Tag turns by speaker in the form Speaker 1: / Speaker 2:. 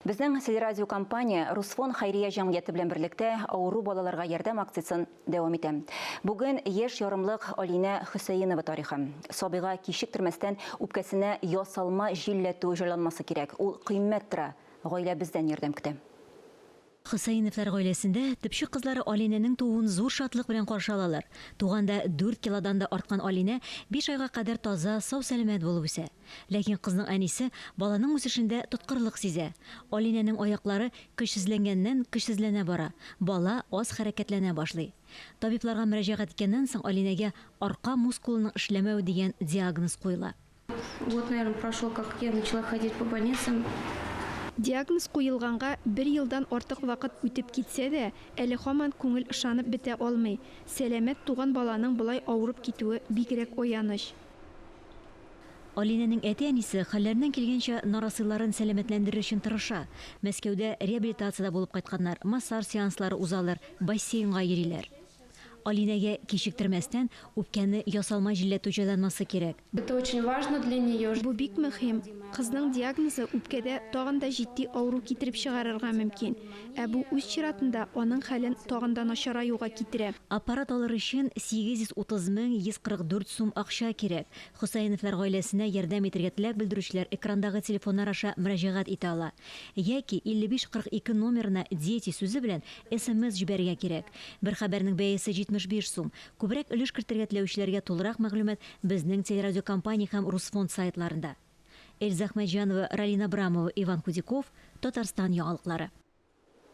Speaker 1: Безнең телерадиокомпания Русфон хәйрия җәмгыяте белән берлектә авыру балаларга ярдәм акциясен дәвам итә. Бүген яшь ярымлык Алинә Хөсәенова тарихы. Сабыйга кичектермәстән үпкәсенә ясалма җилләтү җайланмасы кирәк. Ул кыйммәт тора. Гаилә бездән ярдәм көтә.
Speaker 2: Хөсәеновлар гаиләсендә төпчек кызлары Алинәнең тууын зур шатлык белән каршы алалар. Туганда дүрт килодан да арткан Алинә биш айга кадәр таза, сау-сәламәт булып үсә. Ләкин кызның әнисе баланың үсешендә тоткарлык сизә. Алинәнең аяклары көчсезләнгәннән-көчсезләнә бара, бала аз хәрәкәтләнә башлый. Табибларга мөрәҗәгать иткәннән соң Алинәгә арка мускулының эшләмәү дигән диагноз куела.
Speaker 3: Год, наверное, прошел, как я начала ходить по больницам.
Speaker 4: Диагноз куелганга бер елдан артык вакыт үтеп китсә дә, әле һаман күңел ышанып бетә алмый. Сәламәт туган баланың болай авырып китүе бигрәк аяныч.
Speaker 2: Алинәнең әти-әнисе хәлләреннән килгәнчә нарасыйларын сәламәтләндерер өчен тырыша. Мәскәүдә реабилитациядә булып кайтканнар, массаж сеанслары узалар, бассейнга йөриләр. Алинәгә кичектермәстән үпкәне ясалма җилләтү җайланмасы кирәк.
Speaker 3: Это очень важно для нее.
Speaker 4: Бу бик мөһим. Кызның диагнозы үпкәдә тагын да җитди авыру китереп чыгарырга мөмкин. Ә бу үз чиратында аның хәлен тагын да начараюга китерә.
Speaker 2: Аппарат алыр өчен 830 мең 144 сум акча кирәк. Хөсәеновлар гаиләсенә ярдәм итергә теләк белдерүчеләр экрандагы телефоннар аша мөрәҗәгать итә ала. Яки 55 42 номерына Дети сүзе белән смс җибәрергә кирәк. Бер хәбәрнең бәясе 75 сум. Күбрәк өлеш кертергә теләүчеләргә тулырак мәгълүмат безнең телерадиокомпания һәм Русфонд сайтларында. Эльза Әхмәтҗанова, Ралина Абрамова, Иван Худяков, Татарстан яңалыклары.